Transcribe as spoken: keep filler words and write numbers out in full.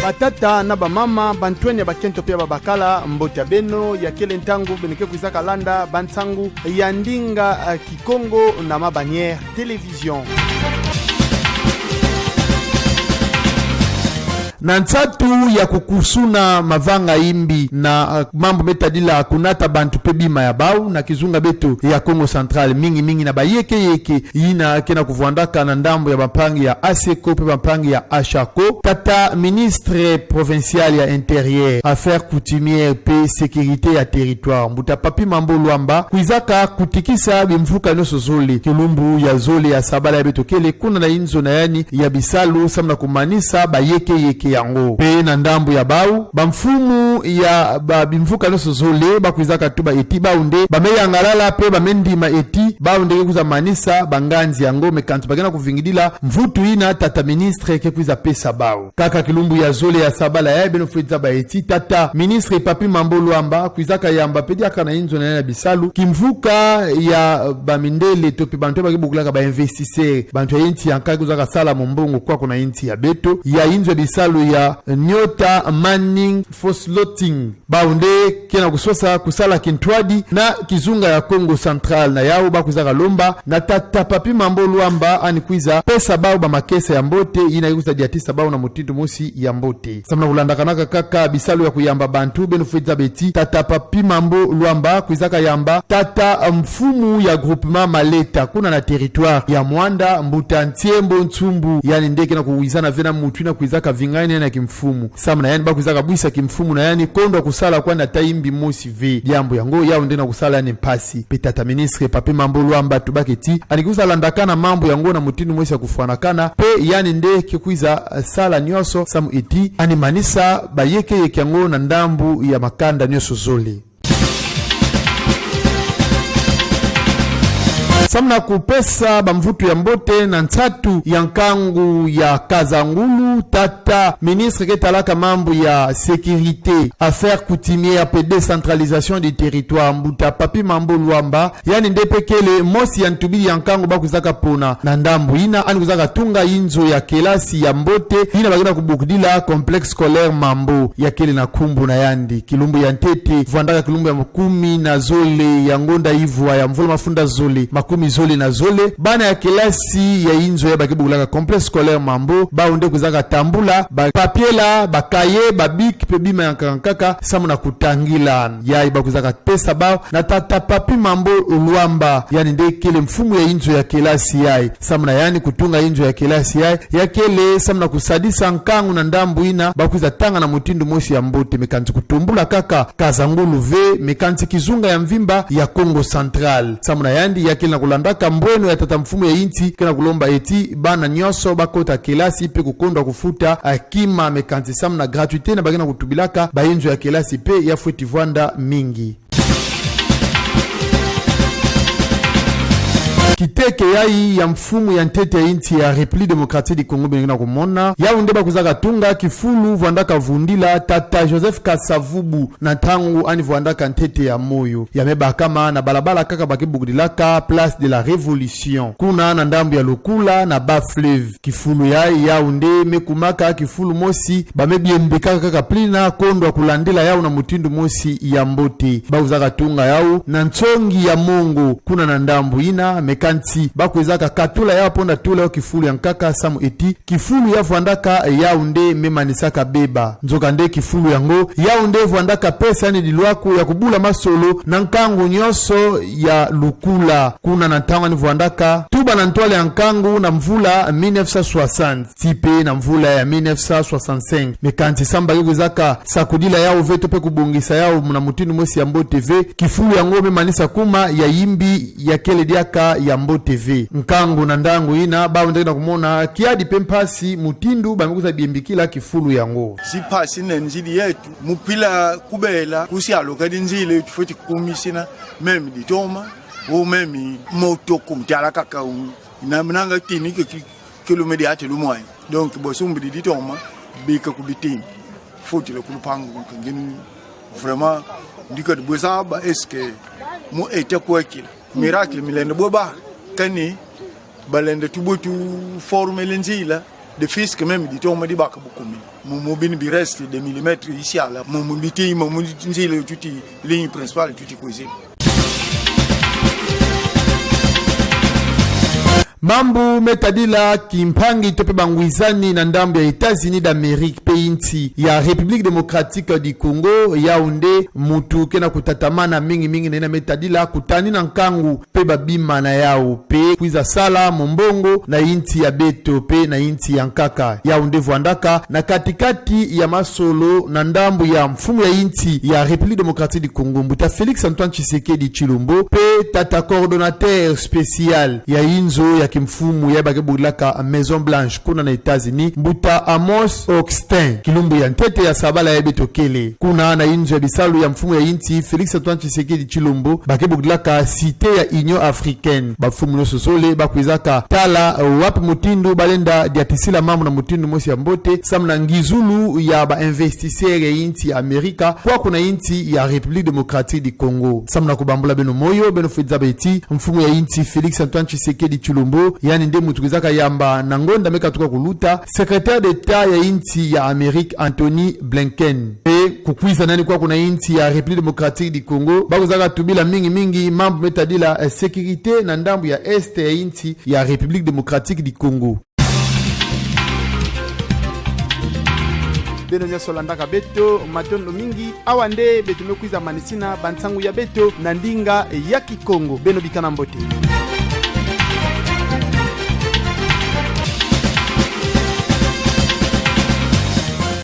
Batata na bamama, bantwenya ya bakento pe ya babakala, mbote ya beno, ya kele ntangu beno ke kwizaka landa bansangu ya ndinga, eh, Kikongo na Ma Bannière Télévision. Na nsatu ya kukusuna mavanga imbi na, eh, mambu me tadila kunata bantu pe bima ya bau na kizunga beto ya Kongo Central, mingi mingi na bayekeyeke yina ke na kuvwandaka na ndambu ya bampangi ya ASECO pe bampangi ya ASHACO. Tata ministre provincial ya Intérieur, Affaires coutumières pe sécurité ya territoire, mbuta Papy Mambo Luamba, kwizaka kutikisa bimvuka nyonso zole, kilumbu ya zole ya sabala yayi beto kele, kuna na inzo na yandi ya bisalu, samu na kumanisa bayekeyeke yango. Pe na ndambu ya bau, bamfumu ya ba bimvuka nyonso zole, bakwizaka tuba eti bau nde ba me yangalala pe ba me ndima eti bau nde ke kwiza manisa banganzi yango, mais kansi ba ke na kuvingidila mvutu yina tata ministre ke kwiza pesa bau. Kaka kilumbu ya zole ya sabala yayi, beno fweti zaba eti tata ministre Papy Mambo Luamba kwizaka yamba pe diaka na inzo na yandi ya bisalu kimvuka ya bamindele to pe bantu ba ke bokilaka ba investisseurs, bantu ya insi ya nkaka kwizaka sala mumbongo kwaku na insi ya beto, ya inzo ya bisalu ya Nyota Mining for Slotting. Bau nde ke na kusosa kusala kintwadi na kizunga ya Kongo Central, na yau bakwizaka lomba na tata Papy Mambo Luamba yandi kwiza pesa bau bamakesa ya mbote, yina ke kwiza diatisa bau na mutindu mosi ya mbote. Samu na kulandakanaka kaka bisalu ya kuyamba bantu, beno fweti zaba eti tata Papy Mambo Luamba kwizaka yamba tata mfumu ya groupement Maleta, kuna na territoire ya Muanda, mbuta Ntiembo Nsumbu, yandi nde ke na kuwizana ve na mutu yina kwizaka vinga yandi na kimfumu. Samu na yandi bakwizaka bwisa kimfumu na yandi, kondwa kusala kwandi ata imbi mosi ve. Diambu yango yau nde na kusala yandi mpasi. Pe tata ministre Papy Mambo Luamba tubaka eti yandi ke kwiza landakana mambu yango na mutindu mosi ya kufwanakana, pe yandi nde ke kwiza, eh, sala nyonso samu eti yandi manisa bayekeyeke yango na ndambu ya makanda nyonso zole. Samu na kupesa bamvutu ya mbote na nsatu ya nkangu ya Kasangulu, tata ministre ke talaka mambu ya sécurité, affaires coutumières pe décentralisation du territoire, mbuta Papy Mambo Luamba, yandi nde pe kele mosi ya ntubidi ya nkangu bakwizaka pona na ndambu yina, yandi kwizaka tunga inzo ya kelasi ya mbote yina ba ke na kubokidila complexe scolaire Mambo, ya kele na nkumbu na yandi. Kilumbu ya ntete, vwandaka kilumbu ya makumi na zole ya ngonda ivwa ya mvula mafunda zole makumi zole na zole, bana ya kelasi ya inzo yayi ba ke bokilaka complexe scolaire Mambo, bau nde kwizaka tambula ba papier la, ba cahier, ba bic pe bima ya nkaka nkaka samu na kutangila. Yayi bakwizaka pesa bau na tata Papy Mambo Luamba, yandi nde kele mfumu ya inzo ya kelasi yayi. Samu na yandi kutunga inzo ya kelasi yayi, ya kele samu na kusadisa nkangu na ndambu yina bakwiza tanga na mutindu mosi ya mbote, mais kansi kutumbula kaka Kasangulu ve, mais kansi kizunga ya mvimba ya Kongo Central. Samu na yandi ya kele na kulandaka mbweno ya tata mfumu ya insi, ke na kulomba eti bana nyonso bakota kelasi pe kukondwa kufuta, ah, kima, mais kansi samu na gratuité yina ba ke na kutubilaka, ba inzo ya kelasi pe ya fweti vwanda mingi. Kiteke yayi ya mfumu ya ntete ya insi ya République Démocratique du Congo beno ke na kumona, yau nde bakwizaka tunga kifulu vwandaka vundila tata Joseph Kasa-Vubu na ntangu yandi vwandaka ntete ya moyo. Ya me bakama na balabala kaka ba ke bokidilaka Place de la Révolution, kuna na ndambu ya Lukula na Bas-Fleuve. Kifulu yayi yau nde me kumaka kifulu mosi ba me biembikaka kaka pli yina, kondwa kulandila yau na mutindu mosi ya mbote. Bakwizaka tunga yau na nsongi ya mongo kuna na ndambu yina, mais kansi bakwizaka katula yau, pona tula yau kifulu ya nkaka samu eti kifulu ya vwandaka yau nde me manisaka beba. Nzokande kifulu yango yau nde vwandaka pesa yandi dilwaku ya kubula masolo na nkangu nyonso ya Lukula, kuna na ntangu yandi vwandaka tuba na ntwala ya nkangu na mvula mille neuf cent soixante ti pe na mvula ya mille neuf cent soixante-cinq. Mais kansi samu ba ke kwizaka sakudila yau ve to pe kubongisa yau na mutindu mosi ya mbote ve, kifulu yango me manisa kuma ya imbi, ya kele diaka ya mbote ve. Nkangu na ndangu yina, bau nde ke na kumona kiadi pe mpasi mutindu ba me kwiza biembikila kifulu yango. Si mpasi nene nzila yeto, mupila kubela, kusialo kadi nzila yeto fweti kumisina, même ditoma, ou même motoko mutala kaka u. Na minanga tini ke ki-, kilomètre ya telo moyen. Donc, bo sumbidi ditoma, bika ku bitini. Fweti le ku lupangu, kangeni, vraiment, ndika di bwe zaba, est-ce que mu état kwekila? Miracle milenda bwe ba, kani, balenda tubu tu former le nzila, Défis quand même, di to mo di baka bukumini. Momo bini bi reste de millimètres isi ala. Momo biti, momo nzile tuti ligne principale tuti kwezini. Mambu me tadila kimpangi to pe bangwizani na ndambu ya États-Unis d'Amérique pe insi ya République Démocratique du Congo, yau nde mutu ke na kutatamana mingi mingi na yina me tadila kutani na nkangu pe babima na yau pe kwiza sala mombongo na insi ya beto pe na insi ya nkaka. Yau nde vwandaka na katikati ya masolo na ndambu ya mfumu ya insi ya République Démocratique du Congo, mbuta Félix Antoine Tshisekedi Tshilombo, pe tata coordonnateur spécial ya inzo ya kimfumu ya ba ke bokilaka Maison Blanche kuna na États-Unis, mbuta Amos Hochstein, kilumbu ya ntete ya sabala ya beto kele. Kuna na inzo ya bisalu ya mfumu ya insi Félix Antoine Tshisekedi Tshilombo, ba ke bokilaka Cité ya Union Africaine. Bamfumu nyonso zole ba kwizaka tala, eh, wapi mutindu ba lenda diatisila mambu na mutindu mosi ya mbote, samu na ngizulu ya ba investisseurs ya insi ya Amerika, kwa kuna insi ya République Démocratique du Congo. Samu na kubambula beno moyo, beno fwe zaba ti mfumu ya insi Félix Antoine Tshisekedi Tshilombo, yandi nde mutu kwizaka yamba na ngonda me katuka kuluta, secrétaire d'État ya insi ya Amérique Antony Blinken. Pe kukwiza nani kwa kuna insi ya République Démocratique du Congo, ba kwizaka tubila mingi mingi mambu me tadila, eh, sécurité na ndambu ya Est ya insi ya République Démocratique du Congo. Beno nyonso landaka beto, matondo mingi. Awa nde beto me kwiza manisina bansangu ya beto na ndinga ya Kikongo. Beno bikana mbote.